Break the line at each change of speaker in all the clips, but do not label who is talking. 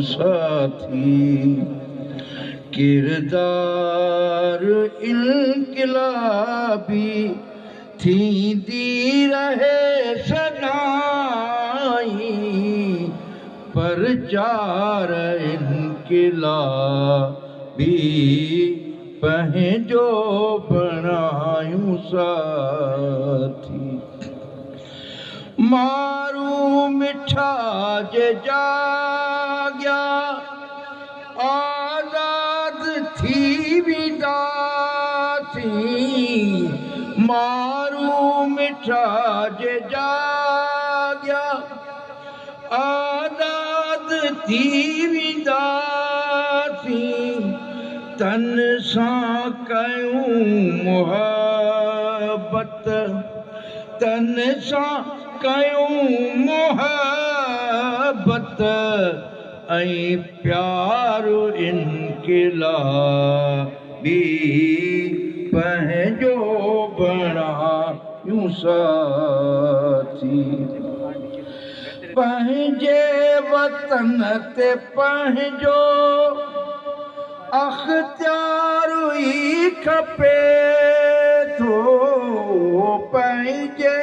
साथी। किरदार इनकिलाबी थींदी रहे सदाई, प्रचार इनकिलाबी पंहिंजो बणायूं साथी। मारू मिठा जे जाॻिया आज़ाद थी वेंदासीं, मारू मिठा जे जाॻिया आज़ाद थी वेंदासीं, तन सां कयूं मुहबत, तन सां कयूं मुहबत ऐं प्यार इनकिलाबी पंहिंजो बणायूं साथी। पंहिंजे वतन ते पंहिंजो अख़्तियार ई खपे थो, पंहिंजे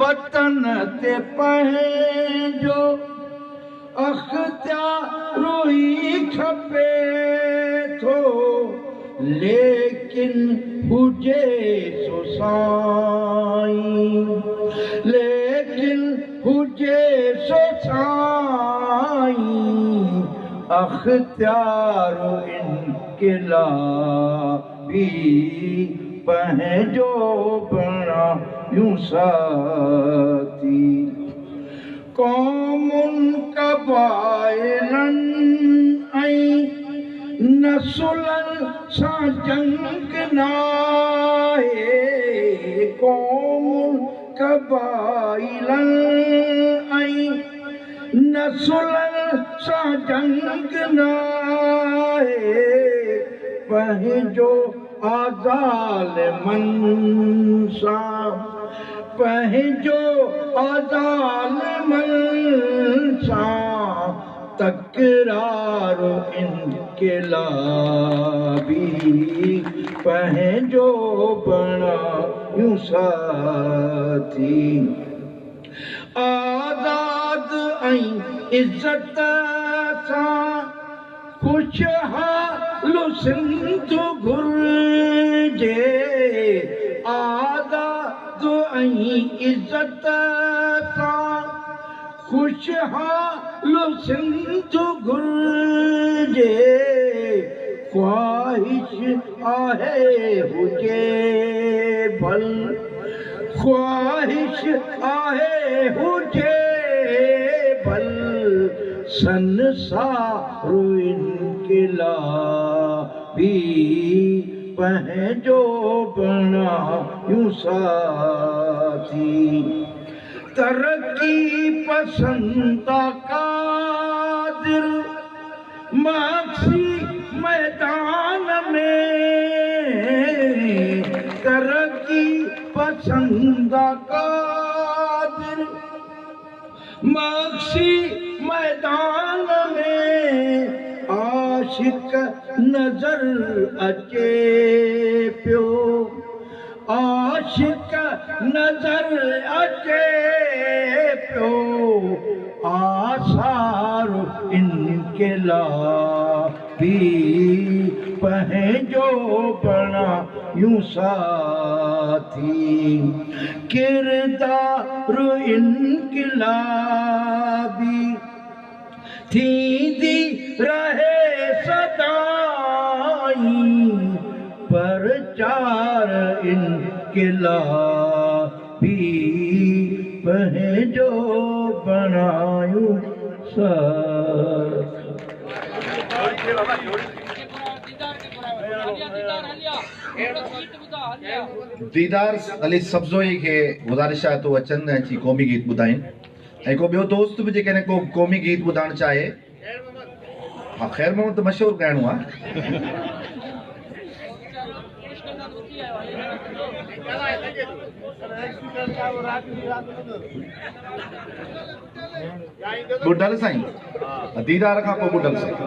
वतन ते पंहिंजो अख़्तियार ई खपे थो, लेकिन हुजे सो साईं, लेकिन हुजे सो साईं, अख़्तियार इनकिलाबी पंहिंजो बणायूं साथी। क़ौमुनि क़बाइलनि ऐं नसुलनि सां जंग नाहे, क़ौमुनि क़बाइलनि ऐं नसुलनि सां जंग नाहे, पंहिंजो आज़ालिमनि सां, पंहिंजो आज़ालिमनि सां तकरार इनकिलाबी पंहिंजो बणायूं साथी। आज़ाद ऐं इज़त सां ख़ुशहाल सिंध घुर्जे, आज़ाद ऐं इज़त सां ख़ुशहाल सिंध घुर्जे, ख़्वाहिश आहे हुजे भल, ख़्वाहिश आहे हुजे भल, संसार इनकिलाबी पंहिंजो बणायूं साथी। तरक्की पसंद कादिर मार्क्सी मैदान में, तरक्की पसंद कादिर मार्क्सी मैदान में, आशिक नज़र अचे पियो, आशिक नज़र अचे पियो, आसार इनकिलाबी पंहिंजो बणायूं साथी। किरदार इनकिलाबी थींदी रहे सदाई, प्रचार इनकिलाबी पंहिंजो बणायूं साथी।
दीदार अली सब्ज़ोई खे गुज़ारिश आहे त अचनि ऐं अची क़ौमी गीत ॿुधाइनि, ऐं को ॿियो दोस्त बि जेकॾहिं को क़ौमी गीत ॿुधाइणु चाहे। हा, ख़ैर मोहम्मद त मशहूर ॻाइणो आहे। ٻڍل سائين، ديدار کان پوء ٻڍل سائين.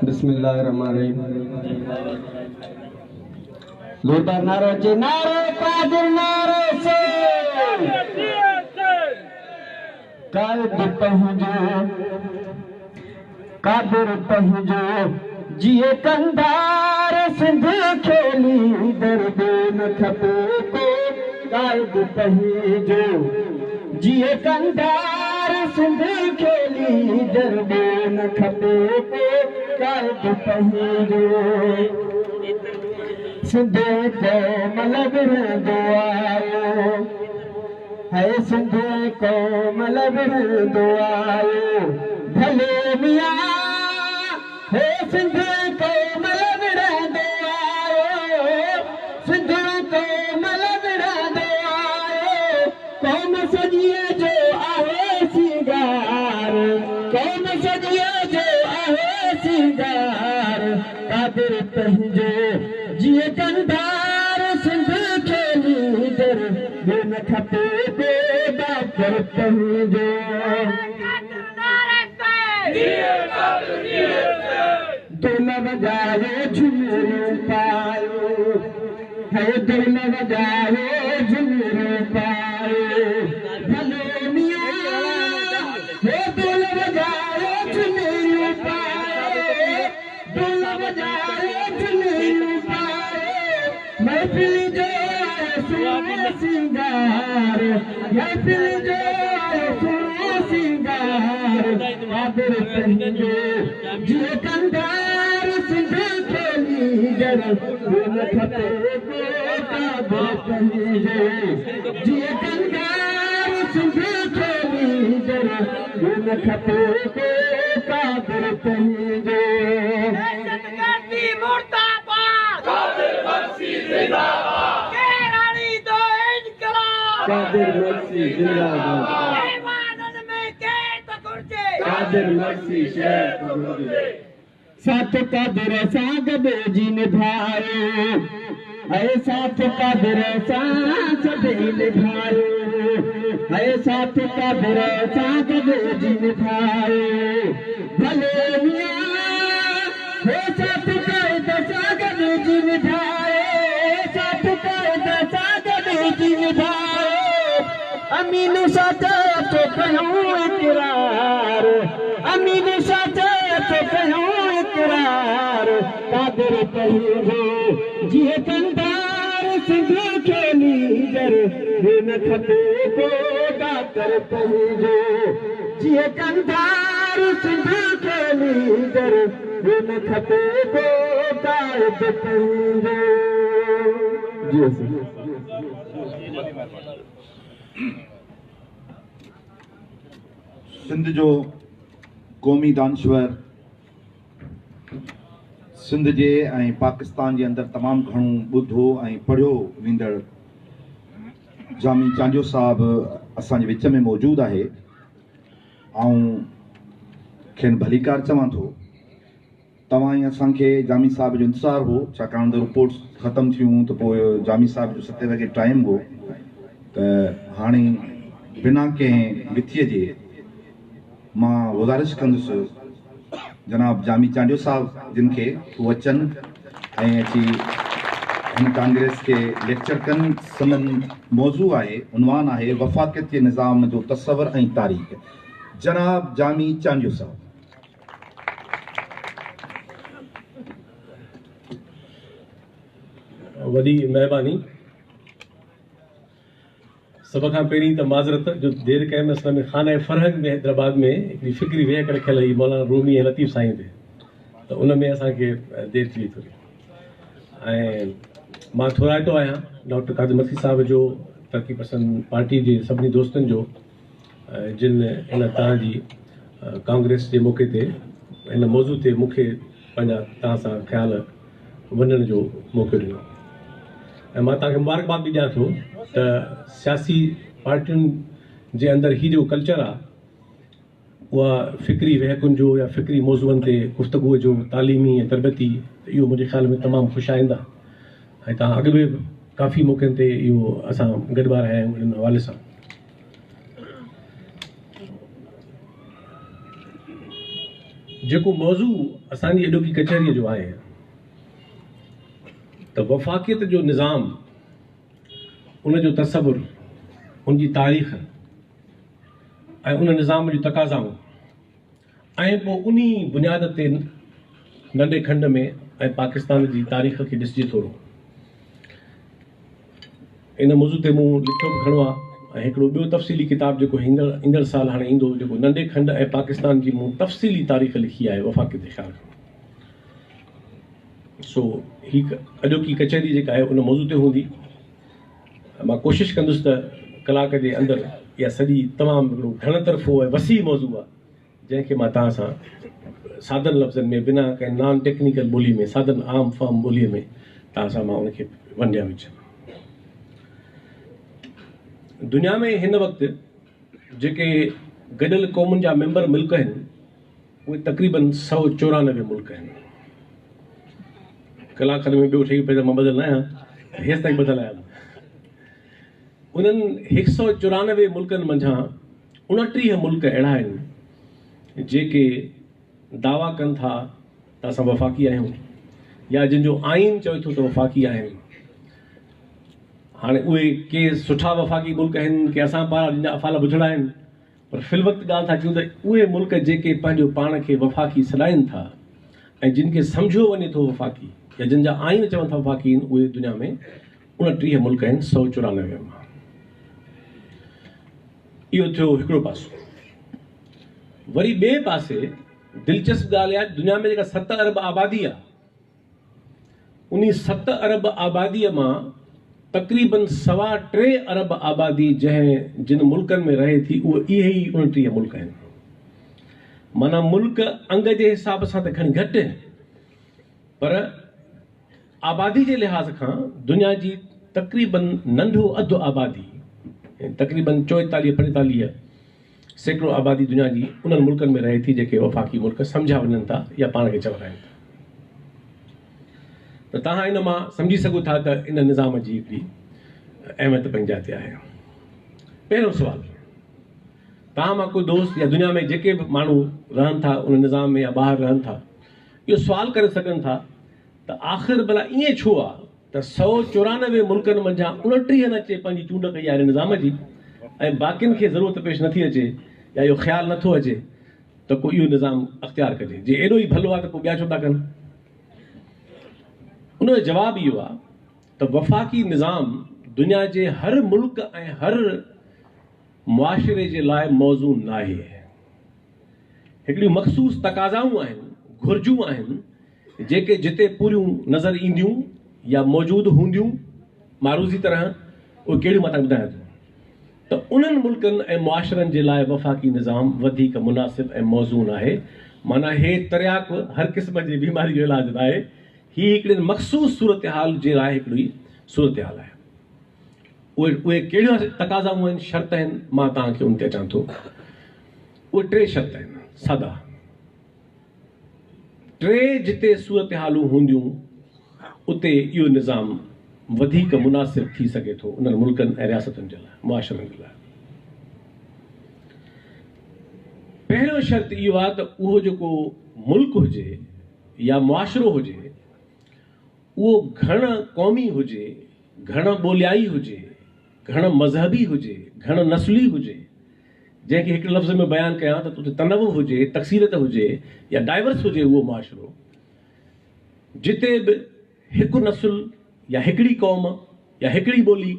بسم الله الرحمن الرحيم. زوردار نعرو اچي، نعرو قادر نعرو سيد. قائد پنهنجو قادر پنهنجو جيئي ڪنڌار سنڌ کي ليڊر ٻيو نه کپي ڪو. قائد پنهنجو جيئي ڪنڌار سنڌ کي ليڊر ٻيو نه کپي ڪو. قائد پنهنجو سنڌ قوم لاء وڙهندو آيو. هي سنڌ قوم لاء وڙهندو آيو. ڀلي ميان هي سنڌ قوم لاء وڙهندو آيو. سنڌ قوم لاء وڙهندو آيو. قوم سڄيء جو آهي سينگار. قوم سڄيء جو آهي سينگار. قادر پنهنجو جيئي ڪنڌار سنڌ کي ليڊر ٻيو نه کپي ڪو. ڊاڪٽر پنهنجو دهل وڄايو جهمريون پايو. هي دهل وڄايو جهمريون پايو. ڀلي ميان هي دهل وڄايو جهمريون پايو. دهل وڄايو جهمريون پايو. محفل جو آهي سهڻو سينگار. محفل جو آهي سهڻو سينگار. قادر پنهنجو جيئي ڪنڌار سنڌ کي ليڊر ٻيو نه کپي ڪو. قادر پنهنجو جيئي ڪنڌار سنڌ کي ليڊر ٻيو نه کپي ڪو. قادر پنهنجو
دهشتگردي مرداباد، قادر مگسي زنداباد، ڪير آڻيندو انقلاب،
قادر مگسي زنداباد،
ايوانن ۾ ڪير ٿو گهرجي،
قادر مگسي شهر ٿو گهرجي. ساٿ قادر سان گڏجي نڀايو. هي ساٿ قادر سان سڀئي نڀايو. هي ساٿ قادر سان گڏجي نڀايو. ڀلي ميان هي ساٿ قائد سان گڏجي نڀايو. ساٿ قائد سان گڏجي نڀايو. امين شاهه چئي ٿو ڪيون اقرار. امين شاهه چئي ٿو ڪيون اقرار. قادر پنهنجو جيئي ڪنڌار سنڌ کي ليڊر ٻيو نه کپي ڪو. ڊاڪٽر پنهنجو جيئي ڪنڌار سنڌ کي ليڊر ٻيو نه کپي ڪو. قائد پنهنجو جي سر.
سنڌ جو قومي دانشور، سنڌ جي ۽ پاڪستان جي اندر تمام گهڻو ٻڌو ۽ پڙهيو ويندڙ جامي چانڊيو صاحب اسان جي وچ ۾ موجود آهي. آئون کين ڀليڪار چوان ٿو. توهان ۽ اسان کي جامي صاحب جو انتظار هو، ڇاڪاڻ ته رپورٽس ختم ٿيون ته پوء جامي صاحب جو 7 وڳي ٽائيم هو. ته هاڻي بنا ڪنهن وٿيء جي مان گذارش ڪندس جناب جامي چانڊيو صاحب جن کي هو اچن ۽ اچي هن ڪانگريس کي ليڪچر ڪن. سندن موضوع آهي، عنوان آهي، وفاقيت جي نظام جو تصور ۽ تاريخ. جناب جامي چانڊيو صاحب.
وڏي مهرباني. سڀ کان پهرين ته معذرت جو دير ڪيم. اصل ۾ خانه فرهنگ ۾ حيدرآباد ۾ هڪڙي فڪري ويهڪ رکيل هئي مولانا رومي ۽ لطيف سائين تي، ته ان ۾ اسان کي دير ٿي وئي ٿوري. ۽ مان ٿورائتو آهيان ڊاڪٽر قادر مگسي صاحب جو، ترقي پسند پارٽي جي سڀني دوستن جو، جن هن توهان جي ڪانگريس جي موقعي تي هن موضوع تي مون کي پنهنجا توهان سان خيال ونڊڻ جو موقعو ڏنو. ۽ مان توهان کي مبارڪباد به ڏيان ٿو ته سياسي پارٽين جي اندر هي جيڪو ڪلچر آهي، اها فڪري ويهڪن جو يا فڪري موضوعن تي گفتگو جو، تعليمي ۽ تربيتي، اهو منهنجي خيال ۾ تمام خوش آئنده آهي. ۽ توهان اڳ به ڪافي موقعن تي اهو اسان گڏبا رهيا آهيون ان حوالي سان. جيڪو موضوع اسان جي اڄوڪي ڪچهريء جو آهي ته وفاقيت جو نظام، ان جو تصور، ان جي تاريخ ۽ ان نظام جون تقاضائون ۽ پوء انهي بنياد تي ننڍي کنڊ ۾ ۽ پاڪستان جي تاريخ کي ڏسجي ٿورو. ان موضوع تي مون لکيو به گهڻو آهي ۽ هڪڙو ٻيو تفصيلي ڪتاب جيڪو هيندڙ ايندڙ سال هاڻي ايندو جيڪو ننڍي کنڊ ۽ پاڪستان جي مون تفصيلي تاريخ لکي آهي وفاقيت جي خيال کان. سو هي اڄوڪي ڪچهري جيڪا آهي ان موضوع تي هوندي. مان ڪوشش ڪندس ته ڪلاڪ جي اندر اها سڄي تمام هڪڙو گهڻ طرفو ۽ وسيع موضوع آهي جنهن کي مان توهان سان سادن لفظن ۾ بنا ڪنهن نان ٽيڪنيڪل ٻولي ۾ سادن عام فهم ٻولي ۾ توهان سان مان ان کي ونڊيان وچان. دنيا ۾ هن وقت جيڪي گڏيل قومن جا ميمبر ملڪ آهن اهي تقريبن 194 ملڪ آهن. ڪلاڪ کن ۾ ٻيو ٺهي پئي ته مان ٻڌل نه آهيان هيستائين ٻڌل آهيان. انهن 194 ملڪن منجهان 29 ملڪ اهڙا آهن جيڪي دعويٰ ڪن ٿا ته اسان وفاقي آهيون يا جن جو آئين چوي ٿو ته وفاقي آهن. هاڻي اهي ڪي سٺا وفاقي ملڪ آهن ڪي اسان پارا جن جا افعال بڇڙا آهن پر في الوقت ڳالهه ٿا ڪيون ته اهي ملڪ جيڪي پنهنجو پاڻ کي وفاقي سڏائين ٿا ۽ جن کي سمجهيو وڃي ٿو وفاقي يا جن جا آئين چون ٿا وفاقي آهن اهي دنيا ۾ 29 ملڪ آهن 194 مان. اهو ٿيو هڪڙو پاسو. وري ٻئي پاسي دلچسپ ڳالهه اها آهي دنيا ۾ جيڪا 7 ارب آبادي آهي انهي 7 ارب آباديء مان تقريباً سوا ٽي ارب آبادي جنهن جن ملڪن ۾ رهي ٿي اهي اهي ئي 29 ملڪ آهن. معنيٰ ملڪ انگ جي حساب سان ته کڻي گهٽ پر آبادي جي لحاظ کان دنيا جي تقريباً ننڍو اڌ آبادي تقريباً 44 45% آبادي دنيا جي انهن ملڪن ۾ رهي ٿي جيڪي وفاقي ملڪ سمجهيا وڃن ٿا يا پاڻ کي چورائين ٿا ته توهان ان مان سمجهي سگهو ٿا ته ان نظام جي هڪڙي اهميت پنهنجي جاء تي آهي. پهريون سوال توهان مان ڪوئي دوست يا دنيا ۾ جيڪي به ماڻهو رهن ٿا ان نظام ۾ يا ٻاهر رهن ٿا اهو سوال ڪري سگهن ٿا ته آخر ڀلا ائين ڇو آ ته 194 ملڪن منجهان 29 اچي پنهنجي چونڊ ڪئي آهي نظام جي ۽ باقين کي ضرورت پيش نٿي اچي يا اهو خيال نٿو اچي ته ڪو اهو نظام اختيار ڪجي جي ايڏو ئي ڀلو آ ته پوء ٻيا ڇو ٿا ڪن؟ ان جو جواب اهو آ ته وفاقي نظام دنيا جي هر ملڪ ۽ هر معاشري جي لاء موزون ناهي. هڪڙيون مخصوص تقاضائون آهن، گهرجون آهن، جيڪي جتي پوريون نظر اينديون يا موجود هونديون معروضي طرح اهي ڪهڙيون مان توهان کي ٻڌايان ٿو ته انهن ملڪن ۽ معاشرن جي لاء وفاقي نظام وڌيڪ مناسب ۽ موزون آهي معنيٰ هي ترياق هر قسم جي بيماري جو علاج ناهي هي هڪڙين مخصوص صورتحال جي لاء هڪڙي صورتحال آهي. اهي اهي ڪهڙيون تقاضائون آهن، شرط آهن، مان توهان کي ان تي اچان ٿو. اهي ٽي شرط آهن سادا. ٽي جتي صورتحالون هونديون اتي اهو نظام وڌيڪ مناسب ٿي سگهي ٿو انهن ملڪن ۽ رياستن جي لاء، معاشرن جي لاء. پهريون شرط اهو آهي ته اهو جيڪو ملڪ هجي يا معاشرو هجي اهو گهڻ قومي هجي، گهڻ ٻوليائي هجي، گهڻ مذهبي هجي، گهڻ نسلي هجي، جنهن کي هڪڙي لفظ ۾ بيان ڪيان ته اتي تنوع هجي، تڪثيريت هجي يا ڊائيورس هجي اهو معاشرو، جتي به هڪ نسل يا هڪڙي قوم يا هڪڙي ٻولي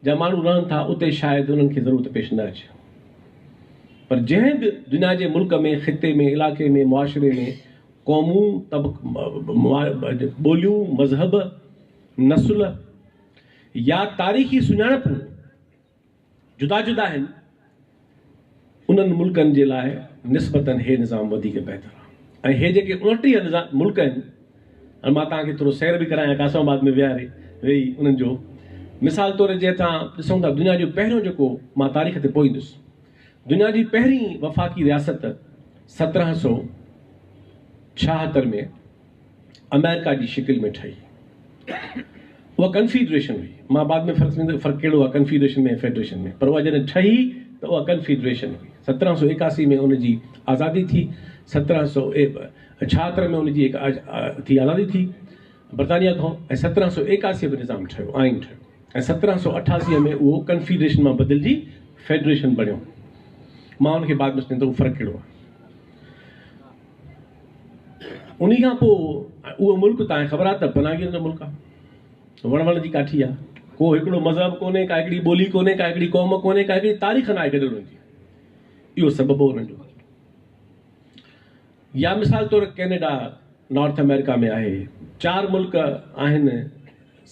جا ماڻهو رهن ٿا اتي شايد انهن کي ضرورت پيش نه اچي پر جنهن به دنيا جي ملڪ ۾ خطي ۾ علائقي ۾ معاشري ۾ قومون، ٻوليون، مذهب، نسل يا تاريخي سڃاڻپون جدا جدا آهن انهن ملڪن جي لاء نسبتاً هي نظام وڌيڪ بهتر آهي ۽ هي جيڪي 29 نظام ملڪ آهن ۽ مان توهان کي ٿورو سير به ڪرايان قاسم آباد ۾ ويهاري ويهي انهن جو مثال طور جي توهان ڏسون ٿا دنيا جو پهريون جيڪو مان تاريخ تي پوء ايندس دنيا جي پهرين وفاقي رياست 1776 ۾ آمريڪا جي شڪل ۾ ٺهي. اها ڪنفيڊريشن هئي. مان بعد ۾ فرق سمجهندس فرق ڪهڙو آهي ڪنفيڊريشن ۾ ۽ فيڊريشن ۾، پر اها جڏهن ٺهي ته اها ڪنفيڊريشن هئي. 1781 ۾ ان جي آزادي ٿي، 1776 ۾ ان جي هڪ ٿي آزادي ٿي برطانيا کان ۽ 1781 ۾ نظام ٺهيو، آئين ٺهيو ۽ 1788 ۾ اهو ڪنفيڊريشن مان بدلجي فيڊريشن بڻيو. مان ان کي بعد ۾ سمجهندس اهو فرق ڪهڙو آهي. انهي کان پوء اهو ملڪ توهان کي خبر آهي ته پناهگيرن جو ملڪ آهي. وڻ وڻ جي ڪاٺي آهي. ڪو هڪڙو مذهب ڪونهي، ڪا هڪڙي ٻولي ڪونهي، ڪا هڪڙي قوم ڪونهي، ڪا هڪڙي تاريخ ناهي گڏيل انهن جي. اهو سبب هو انهن جو. يا مثال طور ڪينيڊا نارٿ آمريڪا ۾ آهي. چار ملڪ آهن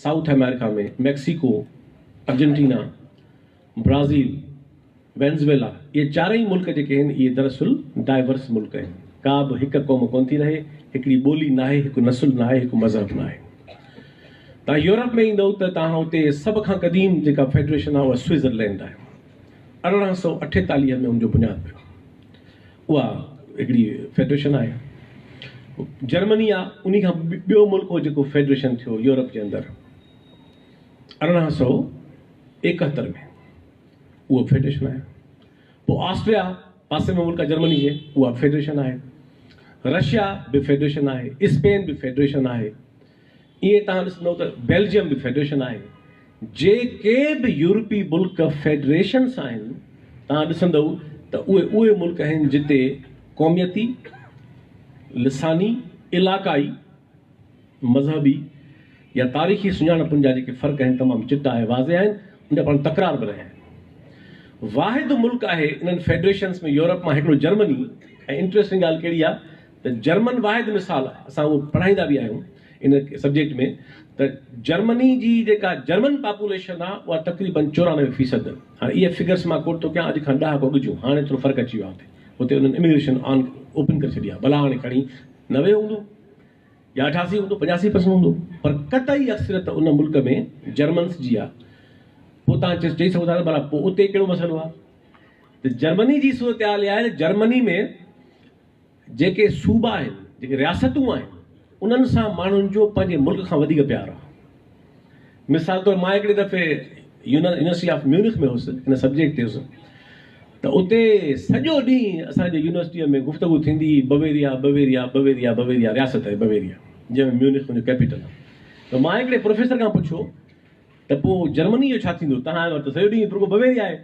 سائوٿ آمريڪا ۾ ميڪسيڪو، ارجنٽينا، برازيل، وينزويلا، اهي چارئي ملڪ جيڪي آهن اهي دراصل ڊائيورس ملڪ آهن. ڪا به هڪ قوم ڪونه ٿي رهي، هڪڙي ٻولي ناهي، هڪ نسل ناهي، هڪ مذهب ناهي. توهان يورپ ۾ ايندؤ ته توهان اتي سڀ کان قديم جيڪا فيڊريشن آهي اها سوئٽزرلينڊ آهي. 1848 ۾ ان جو بنياد پيو. اها هڪڙي فيڊريشن آهي. جرمني آهي انهي کان ٻيو ملڪ هو جيڪو فيڊريشن ٿيو يورپ جي اندر 1871 ۾ اهو به فيڊريشن آهي. پوء آسٽريا پاسي ۾ ملڪ آهي جرمني جي اها به فيڊريشن آهي. رشيا به فيڊريشن آهي. اسپين به فيڊريشن آهي. ائين توهان ڏسندؤ ته بيلجيم به فيڊريشن آهي. جيڪي به يورپي ملڪ فيڊريشنس آهن توهان ڏسندؤ ته اهي اهي ملڪ آهن جتي قوميتي، لساني، علاقائي، مذهبي يا تاريخي سڃاڻپن جا جيڪي فرق آهن تمام چٽا ۽ واضح آهن ان جا پاڻ تڪرار به رهيا آهن. واحد ملڪ آهي انهن فيڊريشنس ۾ يورپ مان هڪڙو جرمني ۽ انٽريسٽنگ ڳالهه ڪهڙي آهي ته جرمن واحد مثال آهي اسان اهو پڙهائيندا به آهيون ان سبجيڪٽ ۾ ته جرمني جي جيڪا جرمن پاپوليشن آهي اها تقريبن 94 فيصد هاڻي اهي فگرس مان ڪوٽ ٿو ڪيان اڄ کان ڏهاڪو اڳ جون هاڻي ٿورو فرق اچي ويو آهي اتي اتي انهن اميگريشن آن اوپن ڪري ڇڏي آهي ڀلا هاڻي کڻي 90 هوندو يا 88 هوندو 85 پرسنٽ هوندو پر قطعي اڪثريت ان ملڪ ۾ جرمنس جي آهي پوء توهان چئي سگهو ٿا ته ڀلا پوء اتي ڪهڙو مسئلو آهي ته جرمني جي صورتحال اها آهي ته جرمني ۾ جيڪي صوبا آهن جيڪي رياستون آهن انهن سان ماڻهن جو پنهنجي ملڪ کان وڌيڪ پيار آهي مثال طور مان هڪڙي دفعي يونيورسٽي آف ميونخ ۾ هوس ان سبجيڪٽ تي هوس ته اتي سڄو ڏينهن اسان جي يونيورسٽيء ۾ گفتگو ٿيندي هئي بويريا بويريا بويريا بويريا رياست آهي بويريا جنهن ۾ ميونخ ان جو ڪيپيٽل آهي ته مان هڪڙي پروفيسر کان پڇيو ته پوء جرمني جو ڇا ٿيندو توهان وٽ ته سڄو ڏينهن رڳو بويريا آهي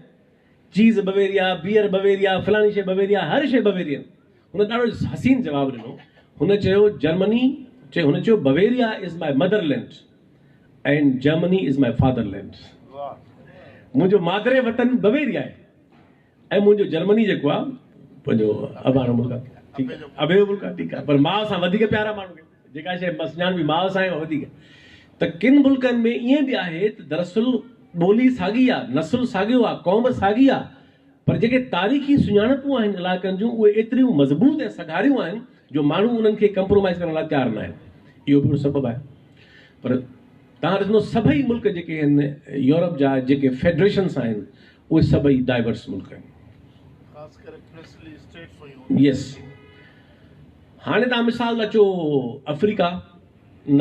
چيز بويريا بيئر بويريا فلاڻي شيء بويريا هر شيء بويرين هن ڏاڍو حسين جواب ڏنو هن چيو جرمني چيو هن چيو Bavaria is my mother land and Germany is my father land منهنجو مادر وطن بويريا آهي ۽ منهنجو جرمني جيڪو آهي پنهنجو اباڻو ملڪ آهي ٺيڪ آهي ابي جو ملڪ آهي ٺيڪ آهي پر ماء سان وڌيڪ پيار آهي ماڻهو کي جيڪا شيء سڃاڻ به ماء سان آهي وڌيڪ ته ڪن ملڪن ۾ ائين به آهي ته دراصل ٻولي ساڳي آهي نسل ساڳيو آهي قوم ساڳي آهي پر جيڪي تاريخي سڃاڻپون آهن علائقن جون اهي ايتريون مضبوط ۽ سگهاريون آهن جو ماڻهو انهن کي ڪمپرومائز ڪرڻ لاء تيار ناهن اهو به هڪڙو سبب آهي پر توهان ڏسندو سڀئي ملڪ جيڪي آهن يورپ جا جيڪي فيڊريشنس آهن اهي سڀئي ڊائيورس ملڪ آهن.
خاص ڪري پرنسلي اسٽيٽس هيون.
يس هاڻي توهان مثال اچو آفريڪا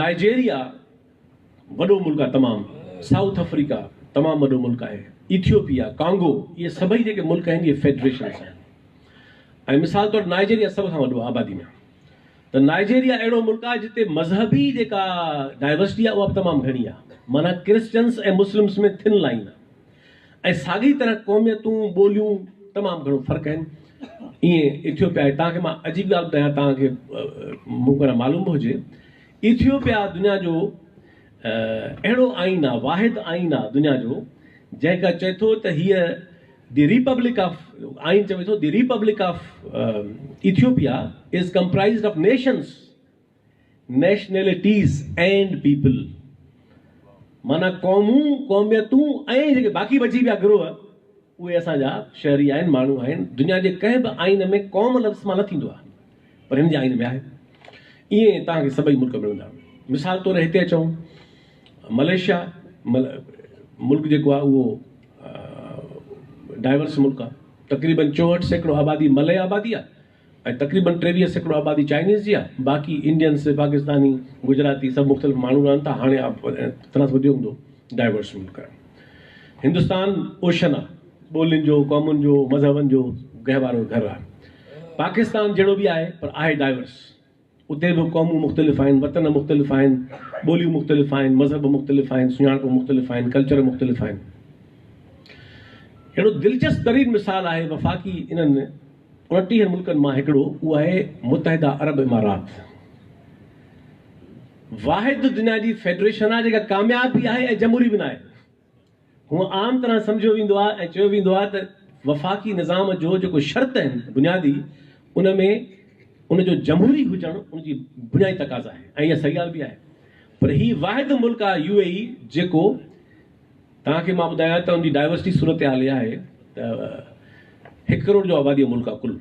نائجيريا وڏو ملڪ آهي تمام سائوٿ آفريڪا تمام وڏو ملڪ آهي ايٿيوپيا ڪانگو اهي سڀئي جيڪي ملڪ آهن اهي فيڊريشنس آهن ۽ مثال طور نائجيريا سڀ کان وڏو آهي آبادي ۾ ته نائجيريا اهڙو ملڪ آهي جتي مذهبي جيڪا ڊائيورسٽي آهي اها به تمام گهڻي آهي معنيٰ ڪرسچنس ۽ مسلمس ۾ ٿن لائين آهي ۽ ساڳي طرح قوميتون ٻوليون تمام گهڻو فرق آهن ائين ايٿيوپيا آهي توهان کي مان عجيب ڳالهه ٻڌايان توهان کي ممڪن آهي معلوم به هجي ايٿيوپيا دنيا جو اهڙو آئين آهي واحد آئين آهي دنيا جو جنهن کان چئي ٿو ته هيء the republic of آئين چوي ٿو the republic of Ethiopia is comprised of nations nationalities and people معنيٰ قومون قوميتون ۽ جيڪي باقي بچي پيا گروهه اهي اسان جا شهري آهن ماڻهو آهن دنيا جي ڪنهن به آئين ۾ قوم لفظ استعمال نه ٿيندو آهي پر هن جي آئين ۾ آهي ائين توهان کي سڀئي ملڪ ملندا مثال طور هتي اچون ملائيشيا ملڪ جيڪو آهي اهو ڊائيورس ملڪ آهي تقريبن 64% آبادي ملئي آبادي آهي ۽ تقريبن 23% آبادي چائنيز جي آهي، باقي انڊينس، پاڪستاني، گجراتي سڀ مختلف ماڻهو رهن ٿا، هاڻي تناسب وڌيو هوندو، ڊائيورس ملڪ آهي. هندستان اوشن آهي، ٻولين جو، قومن جو، مذهبن جو گهوارو گهر آهي. پاڪستان جهڙو به آهي پر آهي ڊائيورس. اتي به قومون مختلف آهن، وطن مختلف آهن، ٻوليون مختلف آهن، مذهب مختلف آهن، سڃاڻپون مختلف آهن، ڪلچر مختلف آهن. اهڙو دلچسپ ترين مثال آهي وفاقي انهن 29 ملڪن مان هڪڙو اهو آهي متحده عرب امارات. واحد دنيا جي فيڊريشن آهي جيڪا ڪامياب به آهي ۽ جمهوري به ناهي. هونء عام طرح سمجهيو ويندو آهي ۽ چيو ويندو آهي ته وفاقي نظام جو جيڪو شرط آهن بنيادي ان ۾ ان جو جمهوري هجڻ ان جي بنيادي تقاضا آهي ۽ اها صحيح ڳالهه به آهي پر هي واحد ملڪ آهي يو اي اي جيڪو توهان کي مان ٻڌايان ته ان جي ڊائيورسٽي صورتحال اها آهي ته هڪ ڪروڙ جو آبادي جو ملڪ آهي ڪل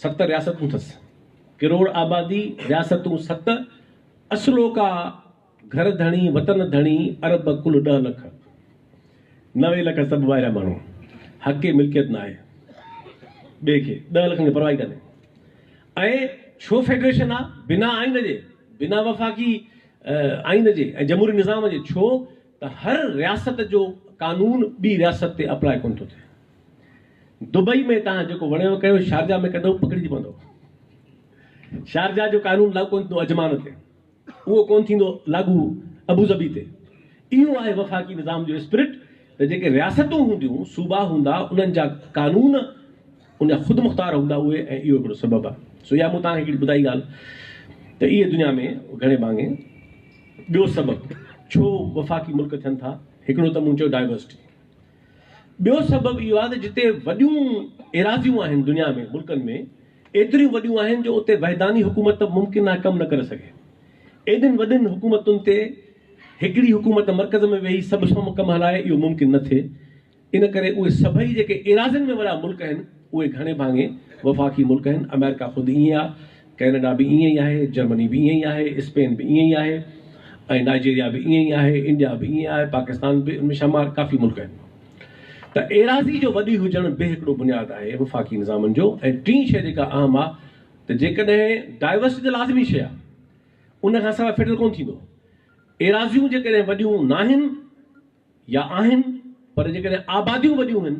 ست رياستون اٿس ڪروڙ آبادي رياستون ست اصلوڪا گهر ڌڻي وطن ڌڻي عرب ڪل 10 لک 90 لک سڀ ٻاهريان ماڻهو حق ملڪيت ناهي ٻئي کي 10 لکن کي پرواهه ئي ڪانهي ۽ ڇو فيڊريشن آ بنا آئين جي بنا وفاقي آئين جي ۽ جمهوري نظام جي ڇو ته هر رياست جو قانون ٻي رياست تي اپلاء ڪونه ٿو ٿئي. دبئي ۾ توهان جيڪو وڻيو ڪيو شارجا ۾ ڪندؤ پڪڙجي پوندؤ. شارجا جو قانون لاڳو ڪونه ٿيندو عجمان تي، اهو ڪونه ٿيندو لاڳو ابوظهبي تي. اهو آهي وفاقي نظام جو اسپرٽ ته جيڪي رياستون هونديون، صوبا هوندا، انهن جا قانون ان جا خودمختار هوندا اهي ۽ اهو هڪڙو سبب آهي. سو اها مون توهان کي هڪڙي ٻڌائي ڳالهه ته اهي دنيا ۾ گهڻي ڀاڱي ٻيو سبب ڇو وفاقي ملڪ ٿين ٿا، هڪڙو ته مون چيو ڊائيورسٽي، ٻيو سبب اهو آهي ته جتي وڏيون ايراضيون آهن دنيا ۾ ملڪن ۾ ايتريون وڏيون آهن جو اتي وحداني حڪومت ممڪن آهي ڪم نه ڪري سگهي. ايڏين وڏين حڪومتن تي هڪڙي حڪومت مرڪز ۾ ويهي سڀ سم ڪم هلائي اهو ممڪن نه ٿئي. ان ڪري اهي سڀئي جيڪي ايراضين ۾ وڏا ملڪ آهن اهي گهڻي ڀاڱي وفاقي ملڪ آهن. آمريڪا خود ائين آهي، ڪئناڊا به ائين ئي آهي، جرمني به ائين ئي آهي، اسپين به ائين ئي آهي ۽ نائجيريا به ائين ئي آهي، انڊيا به ائين آهي، پاڪستان به ان ۾ شمار ڪافي ملڪ آهن. ته ايراضي جو وڏي هجڻ به هڪڙو بنياد آهي وفاقي نظامن جو ۽ ٽين شيء جيڪا اهم آهي ته جيڪڏهن ڊائيورسٽي ته لازمي شيء آهي ان کان سواء فيڊرل ڪونه ٿيندو. ايراضيون جيڪڏهن وڏيون ناهن يا آهن پر جيڪڏهن آباديون وڏيون هن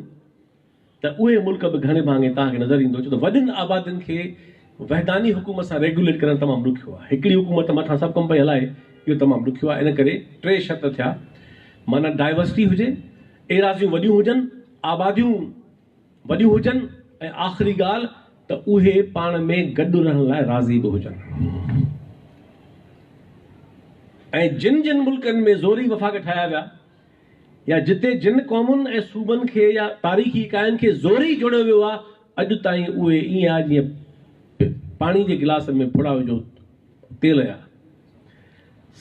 ته اهي ملڪ به گهڻي ڀاڱي توهان کي نظر ايندو ڇو ته وڏين آبادين کي وحداني حڪومت سان ريگيوليٽ ڪرڻ تمام ڏکيو آهي هڪڙي حڪومت مٿان سڀ ڪم پئي هلائي اهو تمام ڏکيو آهي ان ڪري ٽي شرط ٿيا معنيٰ ڊائيورسٽي هجي ايراضيون وڏيون هجن آباديون وڏيون هجن ۽ آخري ڳالهه ته اهي پاڻ ۾ گڏ رهڻ لاء راضي به هجن ۽ جن جن ملڪن ۾ زوري وفاق ٺاهيا ويا يا جتي جن قومن ۽ صوبن کي يا تاريخي اڪاين کي زوري جوڙيو ويو آهي اڄ تائين اهي ائين آهي جيئن پاڻي جي گلاس ۾ ڦڙا وجهو تيل جا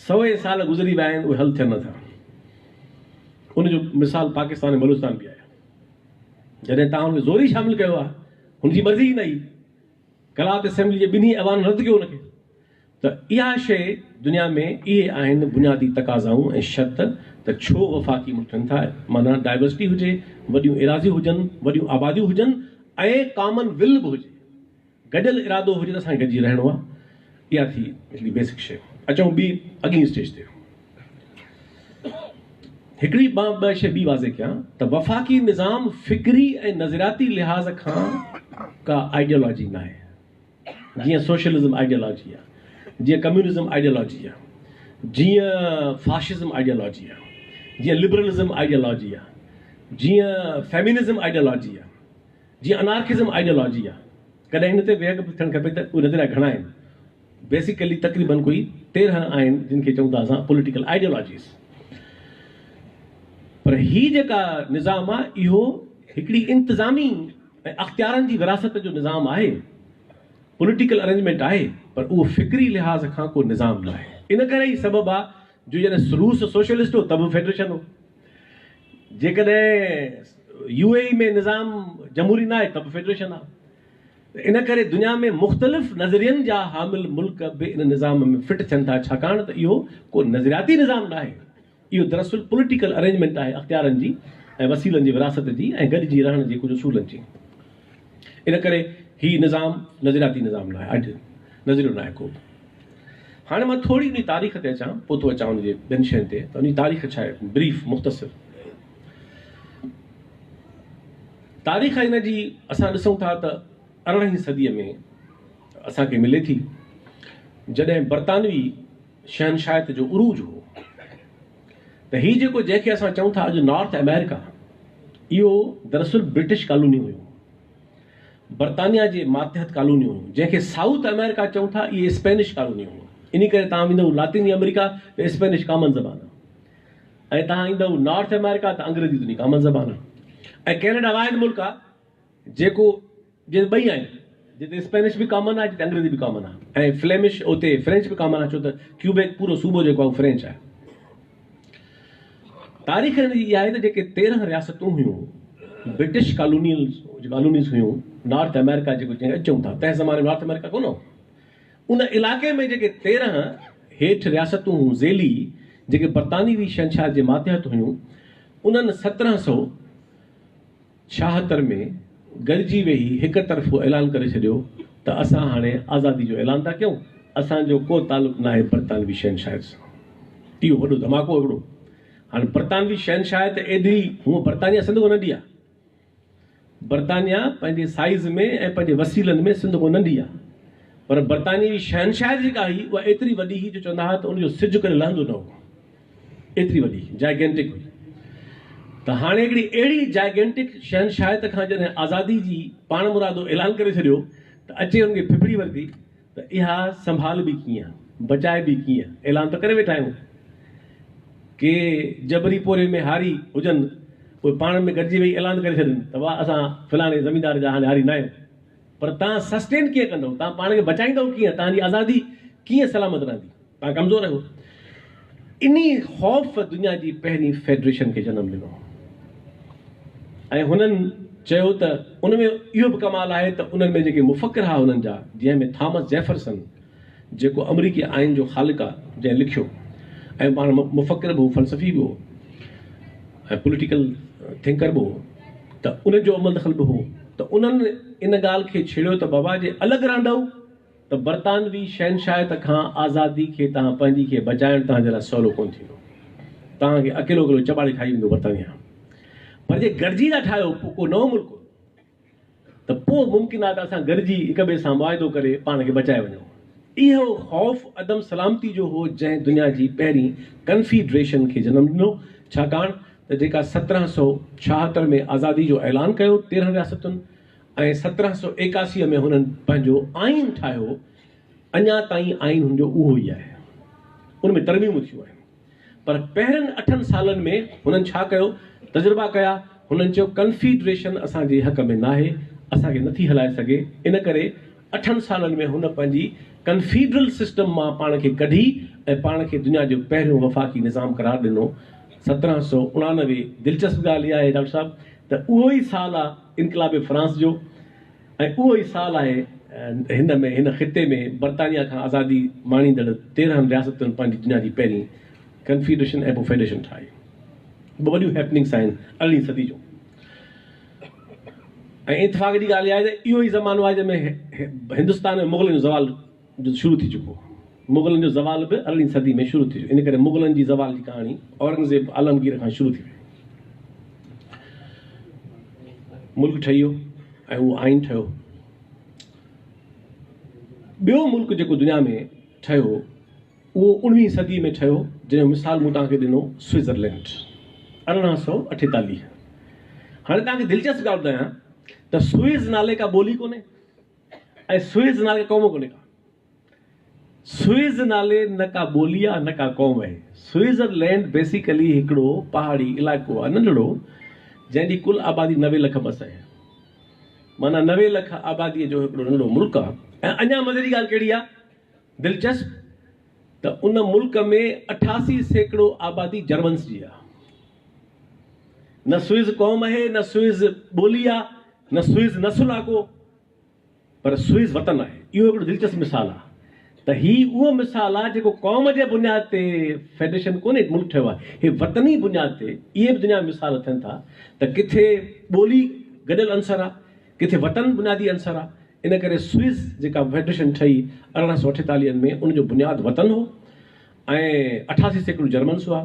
سوين سال گذري ويا آهن اهي حل ٿين نٿا ان جو مثال پاڪستان ۽ بلوچستان به آهي. جڏهن توهان ان کي زوري شامل ڪيو آهي، هن جي مرضي ئي نه هئي. قلات اسيمبلي جي ٻنهي ايوانن رد ڪيو ان کي. ته اها شيء دنيا ۾ اهي آهن بنيادي تقاضائون ۽ شرط ته ڇو وفاقي ملڪ ٺهن ٿا، معنيٰ ڊائيورسٽي هجي، وڏيون ايراضيون هجن، وڏيون آباديون هجن ۽ ڪامن ول به هجي. گڏيل ارادو هجي ته اسان کي گڏجي رهڻو آهي. اها ٿي هڪڙي بيسڪ شيء. اچون ٻي اڳئين اسٽيج تي. هڪڙي مان ٻه شيء ٻي واضح ڪيان ته وفاقي نظام فڪري ۽ نظرياتي لحاظ کان ڪا آئيڊيالاجي ناهي. جيئن سوشلزم آئيڊيالاجي آهي، جيئن ڪميونزم آئيڊيالاجي آهي، جيئن فاشزم آئيڊيالاجي آهي، جيئن لبرلزم آئيڊيالاجي آهي، جيئن فيمينزم آئيڊيالاجي آهي. جيئن انارڪزم آئيڊيالاجي آ. ڪڏهن هن تي ويهڪ به ٿيڻ کپي ته اهي نظريا گهڻا آهن. بيسيڪلي تقريبن ڪوئي 13 آهن جن کي چئون ٿا اسان پوليٽيڪل آئيڊيالاجيز. پر هي جيڪا نظام آ اهو هڪڙي انتظامي ۽ اختيارن جي ورهاست جو نظام آهي. پوليٽيڪل ارينجمينٽ آهي پر اهو فڪري لحاظ کان ڪو نظام ناهي. ان ڪري ئي سبب آ جو جڏهن روس سوشلسٽ هو ته به فيڊريشن هو. جيڪڏهن يو اي اي ۾ نظام جمهوري ناهي ته به فيڊريشن آهي. ان ڪري دنيا ۾ مختلف نظرين جا حامل ملڪ به ان نظام ۾ فٽ ٿين ٿا ڇاڪاڻ ته اهو ڪو نظرياتي نظام ناهي. اهو دراصل پوليٽيڪل ارينجمينٽ آهي اختيارن جي ۽ وسيلن جي ورهاست جي ۽ گڏجي رهڻ جي ڪجهه اصولن جي. ان ڪري هي نظام نظرياتي نظام ناهي، اڄ نظريو ناهي ڪو به. هاڻي مان ٿوري انهي تاريخ تي اچان، پوء ٿو اچان ان جي ٻين شين تي ته انهي تاريخ ڇا آهي، بريف، مختصر تاريخ ان جي اسان ڏسون ٿا ته ارڙهين صديء ۾ اسان کي ملي ٿي، جڏهن برطانوي شهنشاهيت جو عروج هو ته هي جيڪو جنهن کي اسان چئون ٿا اڄ نارٿ آمريڪا، اهو دراصل برٽش ڪالوني هيو. برطانيا جي ماتحت ڪالونيون هيون، جنهن کي سائوٿ آمريڪا چئون ٿا، اهي اسپينش ڪالونيون هيون. انهي ڪري توهان ويندؤ لاطيني آمريڪا ته اسپينش ڪامن زبان آهي ۽ توهان ايندؤ نارٿ آمريڪا ته انگريزي تنهنجي ڪامن زبان آهي ۽ ڪينيڊا واحد ملڪ آهي جيڪو جتي ٻئي آهن، جتي اسپينش به ڪامن آهي جتي انگريزي به ڪامن آهي ۽ فليمش اتي فرينچ به ڪامن آهي ڇو ته ڪيوبيڪ پورو صوبو جيڪو آهي اهو فرينچ آهي. تاريخ هن جي اها آهي ته جيڪي 13 رياستون هيون، برٽش ڪالونيلز ڪالونيز هيون، نارٿ آمريڪا جيڪو جنهن کي اڄ چئون ٿا، تنهن زماني ۾ نارٿ آمريڪا ڪونه هو. ان علائقي ۾ جيڪي 13 هيٺ رياستون هيون ذيلي جيڪي برطانوي شهنشاهت جي ماتحت هيون، انهن 1776 ۾ گڏجي ويهي هڪ طرفو اعلان ڪري ڇڏيو ته اسان هاڻي آزادي جو اعلان ٿا ڪيون، اسان جو ڪو تعلق ناهي برطانوي شهنشاهيت سان. اهو وڏو ڌماڪو هو هڪڙو. هاڻي برطانوي شهنشاهيت ايڏي هونء برطانيا سنڌ کان ننڍي آهي. برطانيا پنهنجي سائيز ۾ ۽ پنهنجي وسيلن ۾ سنڌ کان ننڍي آهي. پر برطانوي شهنشاهيت جيڪا هئي اها ايتري وڏي هئي جو چوندا هئا ته ان جو سج ڪڏهن لهندو نه هو. ايتري وڏي جائگينٽڪ هئي ته هاڻي هڪڙي اهڙي جائگينٽڪ شهنشاهيت کان جڏهن آزادي جي پاڻمرادو اعلان ڪري ڇڏيو ته اچي ان کي ڦڦڙي ورتي ته اها سنڀالبي ڪيئن، بچائبي ڪيئن، اعلان ته ڪري ويٺا آهيون. ڪي جبري پورهيي ۾ هاري هجن اهي پاڻ ۾ گڏجي ويهي اعلان ڪري ڇڏين ته واهه اسان فلاڻي زميندار جا هاڻي هاري ناهيون پر توهان سسٽين ڪيئن ڪندؤ، توهان پاڻ کي بچائيندؤ ڪيئن، توهان جي آزادي ڪيئن سلامت رهندي. توهان ڪمزور آهيو. انهي خوف دنيا جي پهرين فيڊريشن کي جنم ڏنو ۽ هنن چيو ته ان ۾ اهو به ڪمال آهي ته انهن ۾ جيڪي مفڪر ها انهن جا جنهن ۾ ٿامس جيفرسن جيڪو آمريڪي آئين جو خالق آ جنهن لکيو ۽ پاڻ مفڪر به هو فلسفي به هو ۽ پوليٽيڪل ٿنڪر به هو ته انهن جو عمل دخل به هو ته انهن ان ڳالهه کي ڇيڙيو ته بابا جي الڳ رهندؤ ته برطانوي شهنشاهيت کان آزادي کي توهان پنهنجي کي بچائڻ توهان جي لاء سولو ڪونه ٿيندو. توهان کي اڪيلو اڪيلو چٻاڙي کائي ويندو برطانيا. پر جي گڏجي ٿا ٺاهيو پوء ڪو نئون ملڪ ته پوء ممڪن آهي ته اسان گڏجي هڪ ٻئي سان معاهدو ڪري پاڻ کي بچائي وڃون. اهو خوف عدم سلامتي جو هو جنهن دنيا جي پهرين ڪنفيڊريشن کي جنم ڏنو ڇاڪاڻ ته جيڪا 1776 ۾ آزادي جو اعلان ڪيو 13 رياستن ۽ 1781 ۾ هنن پنهنجو آئين ٺاهيو، اڃا تائين آئين هن جو اهو ئي آهي، ان ۾ ترميمون ٿيون آهن، پر پهرين اٺن سالن ۾ هنن ڇا ڪيو، تجربا ڪيا، هنن چيو ڪنفيڊريشن اسان جي حق ۾ ناهي، اسان کي نٿي هلائي سگهي، ان ڪري اٺن سالن ۾ هن پنهنجي ڪنفيڊرل سسٽم مان پاڻ کي ڪڍي ۽ پاڻ کي دنيا جو پهريون وفاقي نظام قرار ڏنو، 1789، دلچسپ ڳالهه اها آهي ڊاڪٽر صاحب ته اهو ئي سال آ انقلاب فرانس جو ۽ اهو ئي سال آهي هن ۾ هن خطي ۾ برطانيا کان آزادي ماڻيندڙ 13 رياستن پنهنجي دنيا جي پهرين ڪنفيڊريشن ۽ پوء فيڊريشن ٺاهي. ٻه وڏيون هيپننگس آهن ارڙهين صدي جون ۽ اتفاق جي ڳالهه اها آهي ته اهو ئي زمانو آهي جنهن ۾ هندستان ۾ مغلن جو زوال جو شروع ٿي چڪو هو. مغلن جو زوال به ارڙهين صدي ۾ شروع ٿي ويو. ان ڪري مغلن جي زوال جي ڪهاڻي اورنگزيب عالمگير کان شروع ٿي وئي. ملڪ ٺهي ويو ۽ اهو آئين ٺهيو. ٻيو ملڪ جيڪو دنيا ۾ ٺهيو اهو اڻويهين صدي ۾ ٺهيو جنهن جو مثال مون توهان کي ڏنو سوئٽزرلينڊ 1848. هاڻي توهان کي دلچسپ ڳالهه ٻڌايان ته سوئز نالي ڪا ٻولي ڪونهي. ۽ سوئز نالي قوم ڪونهي ڪا. سوئز نالي نه ڪا ٻولي آ نه ڪا قوم آهي. سوئزرلينڊ بيسيڪلي هڪڙو پهاڙي علائقو آ ننڍڙو جنهن جي ڪل آبادي 90 لک مس آهي. معنيٰ 90 لک آبادي جو هڪڙو ننڍڙو ملڪ آ ۽ اڃا مزي جي ڳالهه ڪهڙي آ دلچسپ ته ان ملڪ ۾ 88% آبادي جرمنس جي آ. نه سوئز قوم آهي نه سوئز ٻولي آ نه سوئز نسل آ ڪو پر سوئز وطن آهي. اهو هڪڙو دلچسپ مثال آ ته هي اهو مثال آ جيڪو قوم جي بنياد تي فيڊريشن ڪونهي ملڪ ٺهيو آهي هي وطني بنياد تي اهي به دنيا ۾ مثال ٿين ٿا ته ڪٿي ٻولي گڏيل عنصر آ ڪٿي وطن بنيادي عنصر آ. ان ڪري سوئس جيڪا فيڊريشن ٺهي 1848 ۾ ان جو بنياد وطن هو ۽ 88% جرمنس هئا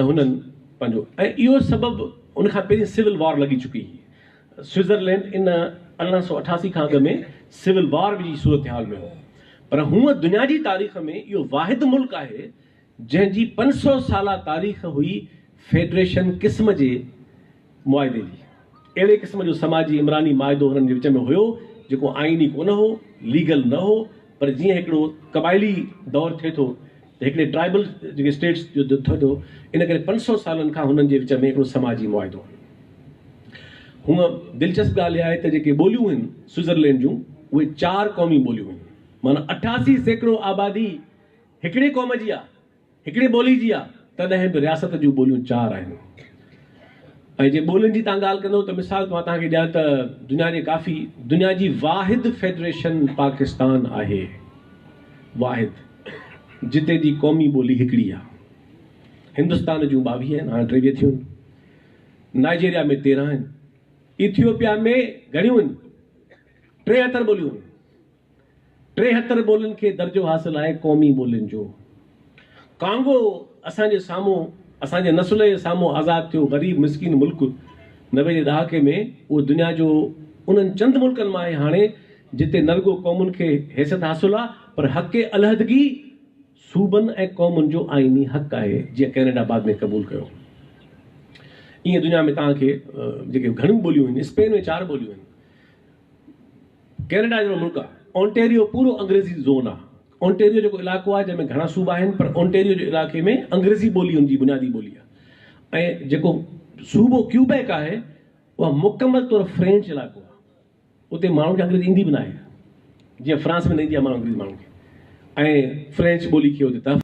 ۽ هنن پنهنجو ۽ اهو سبب ان کان پهرين سول وار لڳي چڪي هئي. سوئٽزرلينڊ ان 1888 کان اڳ ۾ سول وار جي صورتحال ۾ هو. پر هونء دنيا جي تاريخ ۾ اهو واحد ملڪ آهي جنهن جي 500 سالا تاريخ هئي فيڊريشن قسم جي معاهدي جي. اهڙي قسم جو سماجي عمراني معاهدو هنن جي وچ ۾ هيو جيڪو آئيني ڪونه هو، ليگل نه هو پر جيئن هڪڙو قبائلي دور ٿئي ٿو ته هڪڙي ٽرائبل جيڪي اسٽيٽس جو ٿئي ٿو ان ڪري 500 سالن کان هنن جي وچ ۾ هڪڙو سماجي معاهدو هيو. هونء دلچسپ ڳالهه اها آهي ته جيڪي ٻوليون هن سوئٽزرلينڊ جون اهي چار قومي ٻوليون هن معنيٰ 88% آبادي هڪڙي قوم جي آ، هڪڙي ٻولي جي آ، تڏهن به رياست جون ٻوليون چار آهن. ۽ جي ٻولين جي توهان ڳالهه ڪندو ته مثال مان توهان کي ڏيان ته دنيا جي ڪافي دنيا جي واحد فيڊريشن پاڪستان آهي. واحد جتي جي قومي ٻولي هڪڙي آ. هندستان جون 22 آهن، هاڻ 23 ٿيون آهن. نائجيريا ۾ 13 آهن. ايٿيوپيا ۾ گهڻيون آهن؟ 73 ٻوليون آهن. 73 ٻولين کي درجو حاصل آهي قومي ٻولين جو. ڪانگو اسان جي سامهون اسان جي نسل جي سامهون آزاد ٿيو غريب مسڪين ملڪ 90 جي ڏهاڪي ۾ اهو دنيا جو انهن چند ملڪن مان آهي هاڻي جتي نه رڳو قومن کي حيثيت حاصل آهي پر حق علحدگي صوبن ۽ قومن جو آئيني حق آهي جيئن ڪينيڊا بعد ۾ قبول ڪيو. ائين دنيا ۾ توهان کي جيڪي گهڻيون ٻوليون آهن اسپين ۾ چار ٻوليون آهن. ڪينيڊا جهڙو ملڪ آ. اونٽيريو پورو انگريزي زون آ. اونٽيريو جيڪو علائقو آ جنهن ۾ گهڻا صوبا آهن پر اونٽيريو جي علائقي ۾ انگريزي ٻولي ان جي بنيادي ٻولي آ ۽ جيڪو صوبو ڪيوبيڪ آهي اها مڪمل طور فرينچ علائقو آ. اتي ماڻهن کي انگريزي ايندي به ناهي جيئن فرانس ۾ نه ايندي آ ماڻهن انگريزي ماڻهن کي ۽ فرينچ ٻولي کي اتي تحفظ.